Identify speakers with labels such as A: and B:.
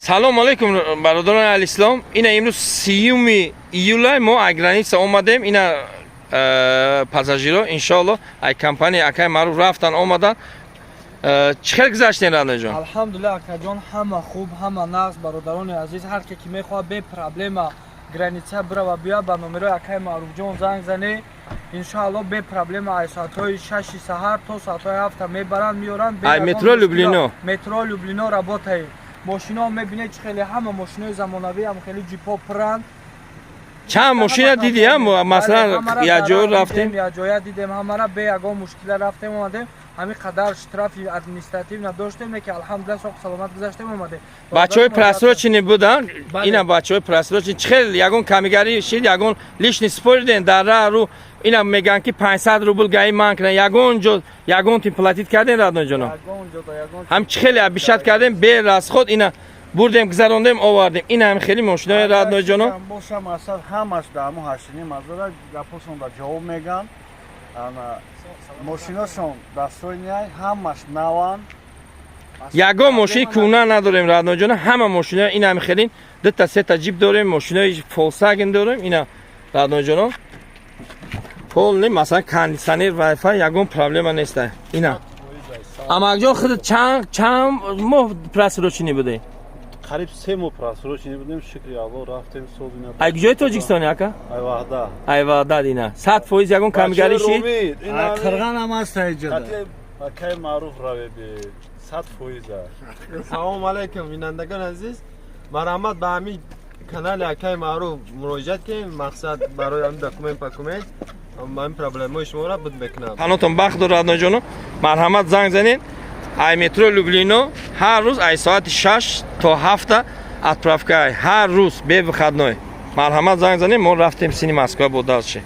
A: Салом алейкум, бародарони аҳли ислом. Ина имрӯз 30-уми июла мо ай граница омадем. Ина пассажиро, иншоалло, ай компания акай Маъруф рафтан, омадан. Чӣ хел гузаштен, родной ҷон?
B: Алҳамдулилла, акаҷон, ҳама хуб, ҳама нағз. Бародарони азиз, ҳар ке ки мехоҳад бе проблема граница бирава, бия, ба номерои акаи Маъруфҷон занг занӣ. Иншоалло, бе проблема ай соатҳои 6-и саҳар то соатҳои 7-а мебаранд, меоранд.
A: Ай метро Люблино.
B: Метро Люблино работаем. Мошино мебинед, чӣ хеле ҳама мошинои замонавӣ ам, хеле ҷипо пуранд.
A: Чанд мошина дидӣ, масалан, якҷоя рафтем?
B: Якҷоя дидем ҳамара, бе ягон мушкила рафтем, омадем. Ҳамин қадар штрафи административ надоштем, ки алҳамдулилла, соҳ саломат гузаштем, омадем.
A: Бачаҳои просроченный буданд. Ина бачаҳои просроченный чӣ хел, ягон камигарӣ шид, ягон лишний спориден дар раҳ рӯ? Ина мегӯянд, ки 500 рубл ГАИ манъ кунанд. Ягон ҷо ягон тим платить кардем, родной ҷоно? Ҳам чӣ хеле обещать кардем, бе расход ина бурдем, гузарондем, овардем. Ин ҳам хеле мошинои, родной ҷоно.
C: Боша, масал, ҳамаш дар ҳамун ҳаштиним ҳазора гапошон да ҷавоб меган. Мошиношон дастойниай, ҳамаш наванд.
A: Ягон мошини кӯна надорем, родной ҷоно. Ҳама мошино ин ҳам хелин, дута, сета ҷип дорем, мошинои Фолсаген дорем. Ина, родной ҷоно, полный, масалан, кондитсионер, вайфай, ягон проблема неста. Ина, амакҷон, худ чанд моҳ просроченный будем?
D: Қариб 3 моҳ просроченный будем. Шукри Алло, рафтем созина.
A: Ай куҷои Тоҷикистони, ака?
D: Ай Ваҳда.
A: Ай Ваҳдат. Ина, 100% ягон камигарӣ шид?
C: Қирған ҳам аст иҷода.
D: Акай Маъруф равеби, 100%-а.
E: Салому алайкум, бинандагони азиз. Марҳамат, ба ҳамин канали акаи Маъруф муроҷиат кунем. Мақсад, барои ҳамин документ пакумент ҳамин проблемаҳои шуморо буд мекунам.
A: Панотон бахт дорад, родной ҷоно. Марҳамат, занг занед. Ай метро Люблино ҳар рӯз ай соати 6 то 7-та отправка, ҳар рӯз бе выходной. Марҳамат, занг занед. Мо рафтем сини Москва бо дальше.